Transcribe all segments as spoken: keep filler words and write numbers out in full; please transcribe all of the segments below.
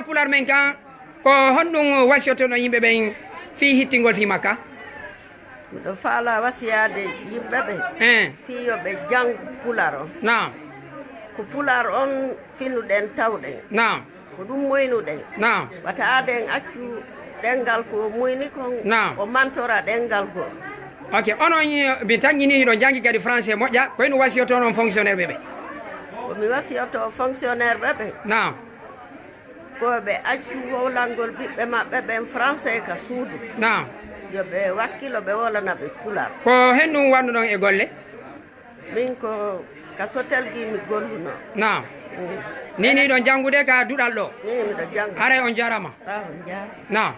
Pulaar men kan, ko honɗum wasiyotoɗon yimɓe ɓen fii hittingol fii makka? Miɗo faala wasiyaade yimɓe ɓe, eh, fii yo ɓe janngu Pulaar on. Naam. Ko Pulaar on finuɗen tawɗen. Naam. Ko ɗum moynuɗen. Naam. Wata aden accu ɗenngal ko moyni kon, naam, o mantora ɗenngal goo. Ok, onon, eh, mi tanƴinii hiɗon janngi kadi français moƴƴa, ko honɗum wasiyotoɗon fonctionnaire ɓe ɓe? Ko mi wasiyoto fonctionnaire ɓe ɓe. Naam. Ko ɓe accu wowlangol ɓiɓɓe maɓɓe ɓen français ka suudu. Naam. Yo ɓe wakkilo ɓe wowlana ɓe Pulaar. Ko honɗum waɗuɗon e golle? Min ko ka Sotelgui mi gollunoo. Naam. Mm. Ni, ni hiɗon janngude ka duɗal ɗoo? Ni, miɗo janngude. Haray on jaaraama. Ah, on jaaraama. Naam.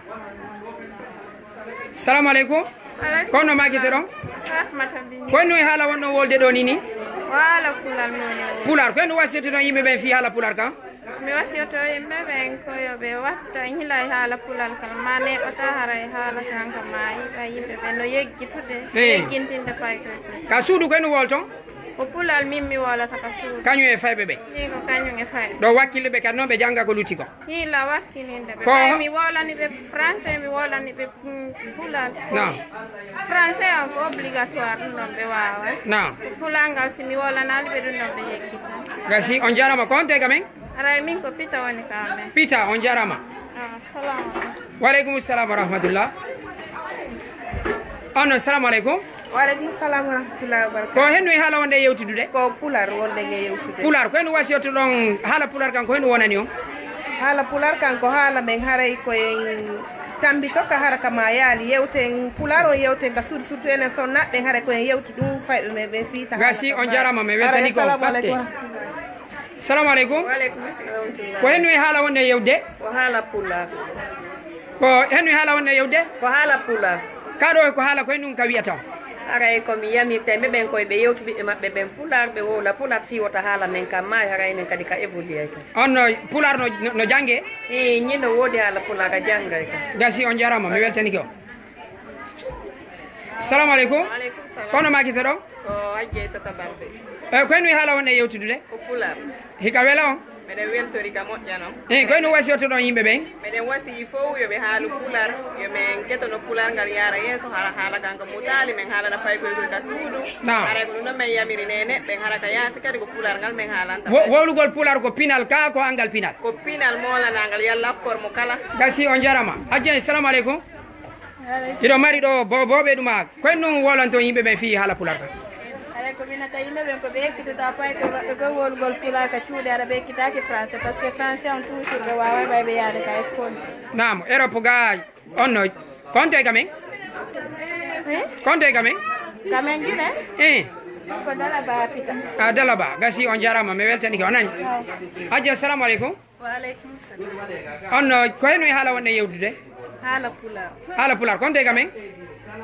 Salaamu aleykum. Aleykum. Ko honno maaketen ɗon? Rahmata Bini. Ko honno e haala wonɗon wowlude ɗoo ni ni? Ko haala Pulaar mi woni wowlude. Pulaar. Ko honno wasiyotoɗon yimɓe ɓen fii haala Pulaar kan? Mi wasiyoto yimɓe ɓen ko yo ɓe watta, yila e haala Pulaar kan, ma neeɓata haray haala kan ka ma yiɗa yimɓe ɓen no yeggitude, eh, yeggintinde paykoy koy. Ka suudu ko honno wowloton? Ko Pulaar min mi wowlata ka suudu. Kañum e fayɓe ɓen? Min ko kañum e fayɓe. Ɗo wakkili ɓe kadi non ɓe jannga ko lutti kon? Yila wakkilinde ɓe. Ko ɓay mi wowlani ɓe français, mi wowlani ɓe, mm, Pulaar. Naam. Français on ko obligatoire, ɗum ɗon ɓe waawa. Naam. Pulaar ngal si mi wowlanaali ɓe, ɗum ɗon ɓe yeggita. Gasi, on jaaraama. Ko honto e ka men? Haray min ko Pita woni ka men. Pita, on jaaraama. Ah, salamu aleykum. Wa aleykum salam wa rahmatullah. On non, salamu aleykum. Wa aleykum salam wa rahmatullahi wa barakatuh. Ko honno e haala wonɗon e yewtude? Ko Pulaar wonɗen e yewtude. Pulaar, ko honno wasiyotoɗon haala Pulaar kan, ko honno wonani on? Haala Pulaar kan ko haala men, haray ko en tammbito ka hara ka ma yaali. Yewten Pulaar on, yewten ka suudu, surtout enen sonnaaɓe ɓen, haray ko en yewtu ɗum fayɓe men ɓen fii ta. Gasi, on jaaraama, mi weltanii ko. Haray, assalamu aleykum wa rahmatullah. Salamu aleykum. Wa aleykum salam wa rahmatullah. Ko honno e haala wonɗon e yewtude? Ko haala Pulaar. Ko honno e haala wonɗon e yewtude? Ko haala Pulaar. Ka ɗoo ko haala ko honɗum ka wi'ata? Haray ko mi yamirta yimɓe ɓen ko yo ɓe yewtu ɓiɓɓe maɓɓe ɓen Pulaar, ɓe wowla Pulaar fii wota haala men kan maayo, haray enen kadi ka évoluer kay. On no Pulaar no, no, no janngee? Ii, ñin no woodi haala Pulaar ka janngay kay. Gasi, on jaaraama, mi weltanike on. Salamu aleykum. Wa aleykum salam. Ko honno maaketen ɗon? Ko Hajji Aysata Balde. Eh, ko honno e haala wonɗon e yewtude? Ko Pulaar. Hika wela on? Miɗen weltori ka moƴƴa non. Eh, ko honno wasiyotoɗon yimɓe ɓen? Miɗen wasiyii fow yo ɓe haalu Pulaar, yo men ketono Pulaar ngal yaara yeeso, hara haala kan ka mutaali, men haalana paykoy koy ka suudu. Naam. Haray ko ɗum ɗon men yamiri neene ɓen, hara ka yaasi kadi ko Pulaar ngal men haalanta. Wo-, wowlugol Pulaar ko pinal ka, ko anngal pinal? Ko pinal moolanaangal, yalla akkor mo kala. Gasi, on jaaraama. Hajji, salamu aleykum. Hiɗo mari ɗoo bo-, booɓe ɗum a, ko honɗum wowlanton yimɓe ɓen fii haala Pulaar kan? Haray ko mi wi'ata yimɓe ɓen ko ɓe ekkitata paykoy maɓɓe ko wowlugol Pulaar ka cuuɗi, hara ɓe ekkitaaki français, parce que français on toujours ɓe waaway ɓay ɓe yaade ka école. Naam, Europe ga on no, ko honto e ka men? Eh? Ko honto e ka men? Ka men Gine? Eh. Ko Dalaba Pita. Ah, Dalaba, gasi on jaaraama, mi weltanike, o nani. Waaw. Hajji, assalamu aleykum. Wa aleykum salam. On, uh, ko honno e haala wonɗon e yewtude? Haala Pulaar. Haala Pulaar, ko honto e ka men?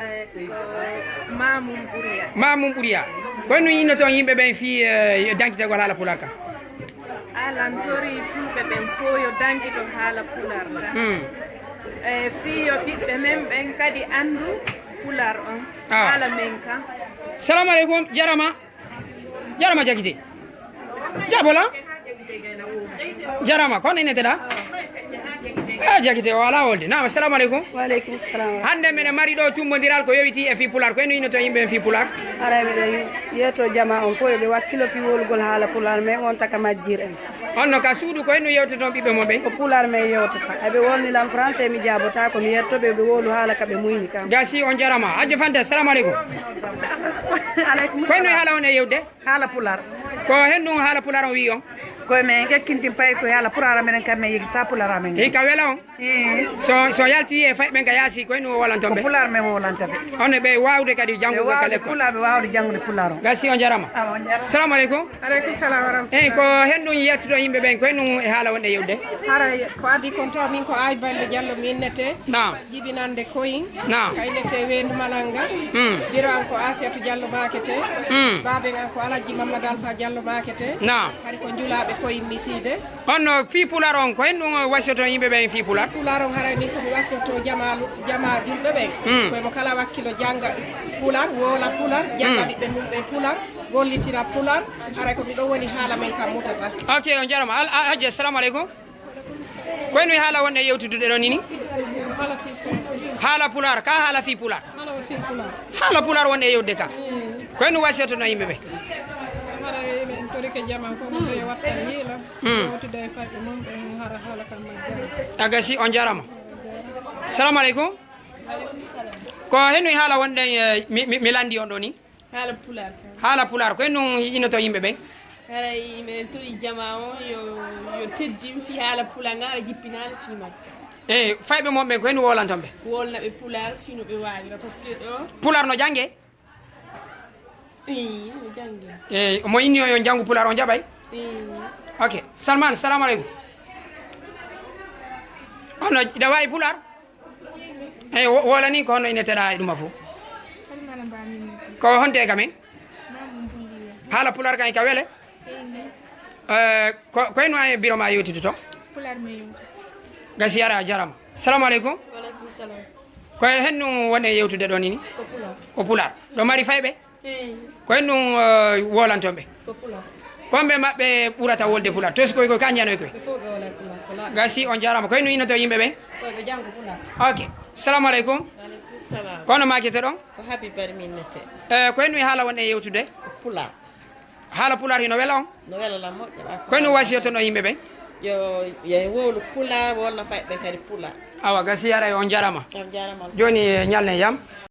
Eh, ko Mamum Ɓuriya. Mamum Ɓuriya. Ko honno innoton yimɓe ɓen fii, eh, dankitegol haala Pulaar kan? Alan tori fulɓe ɓen fow yo dankito haala Pulaar kan. Hmm. Eh, fii yo ɓiɓɓe men ɓen kadi anndu Pulaar on. Ah. Haala men kan. Salamu aleykum, jarama. Jarama Jakite. Jabola. Jarama, ko honno inneteɗaa? Ah, Jakite, o alaa wolde. Naam, assalamu aleykum. Wa aleykum salam. Hannde mene mari ɗoo tummbondiral ko yowitii e fii Pulaar. Ko honno innoton yimɓe ɓen fii Pulaar? Haray miɗo yeeto jamaa on fow, yo ɓe wakkilo fii wowlugol haala Pulaar, men on taka majjir en. On no ka suudu, ko honno yewtoton ɓiɓɓe mon ɓen? Ko Pulaar men yewtata. Ay ɓe wowlani lan français, mi jaabotaako, mi yetto ɓe, ɓe wowlu haala ka ɓe muyni kan. Gasi, on jarama. Hajjo Fanta, salamu aleykum. Aleykum salam. Ko honno e haala wonɗon e yewtude? Haala Pulaar. Ko honɗum haala Pulaar on wi'i on? Ko men ekkintin paykoy haala Pulaar, menen kam men yigita Pulaar amen. Hika wela on? Ii. So, so yalti e fayɓe ɓen ka yaasi, ko honɗum wowlanton ɓe? Ko Pulaar men wowlanta ɓe. Honno ɓe waawude kadi janngude ka lekkol? Ɓe waawude Pulaar, ɓe waawude janngude Pulaar on. Gasi, on jarama. Ah, on jarama. Salamu aleykum. Aleykum salam wa rahmatullah. Eyi, ko honɗum yettuɗon yimɓe ɓen, ko honɗum e haala wonɗon e yewtude? Haray ko adii kon to, min ko Aaj Balde Jallo mi innetee. Naam. Jibinannde Koyin. Naam. Ka innetee Weendu Malannga. Mm. Biro an ko Asiyatu Jallo Maakete. Mm. Baaben an ko Alhaji Mammadu Alfa Jallo Maakete. Naam. Hari ko njulaaɓe Koyin mi siide. On no fii Pulaar on, ko honɗum wasiyoton yimɓe ɓen fii Pulaar? Pulaar on haray min ko mi wasiyoto jamaalu, jamaa julɓe ɓen. Mm. Ko yo mo kala wakkilo jannga Pulaar, wowla Pulaar, jannga, mm, ɓiɓɓe mum ɓen Pulaar, gollitira Pulaar. Haray ko ɗum ɗon woni haala men kam mutata. Ok, on jarama. Al-, a-, Hajji, assalamu aleykum. Koye no haala wonɗen yewtude ɗo ni? Haala Pulaar, ka haala fii Pulaar. Haala Pulaar wonɗen yewtude ka. Koye no wasiyotono yimɓe ɓe? Hara yimɓe en torike jama ko mo ɓe watta hiila. Hmm. Yewtude e fayɓe mum ɓe hara haala kam majjere. A gasi, on jarama. Salamu aleykum. Ko henno haala wonɗen, eh, mi, mi, mi landi on ɗo ni? Haala Pulaar kan. Haala Pulaar, ko henno inoto yimɓe ɓen? Haray miɗen tori jama o yo, yo teddin fii haala Pulaar, ngara jippinaani fii makka. E fayɓe mon ɓen, ko henno wolanton ɓe? Wolna ɓe Pulaar fii no ɓe waawira, parce que ɗo Pulaar no jange? Ii, no jange. E mo inni o yo jangu Pulaar, on jaɓay? Ii. Ok. Salman, salamu aleykum. Ono, ida wawi Pulaar? Eyi, wo-, wolani ko honno inneteɗa e ɗuma fof? Salmana Ba min. Ko honto e gamen? Mamu Mbuliya. Haala Pulaar kan e ka wele? Eyi. Eh, ko, ko henno e biro ma yewtide to? Pulaar mi yewti. Gasi yara jarama. Salamu aleykum. Waleykum salam. Ko e henno woni e yewtude ɗo nini? Ko Pulaar. Ko Pulaar. Ɗo mari fayɓe? Eyi. Ko henno, eh, wolanton ɓe? Ko Pulaar. Ko ɓe maɓɓe ɓurata wolde Pulaar? Tosi koy koy ka njanoy koy. Ɓe fof ɓe wola Pulaar, ko laaɓi. Gasi on jarama. Ko henno innoto yimɓe ɓe? Ko ɓe jango Pulaar. Ok. Salamu aleykum. Waleykum salam. Kono makete ɗon? Ko Habi Bari min nete. Eh, ko henno haala wonɗen yewtude? Ko Pulaar. Haala Pulaar hino wela on? No wela lan moƴƴa ɓa. Ko henno wasiyotono yimɓe ɓen? Yo, yo en wowlu Pulaar, wolna fayɓe ɓen kadi Pulaar. Awa, gasi yaray on jarama. On jarama. Joni, eh, ñallen yam.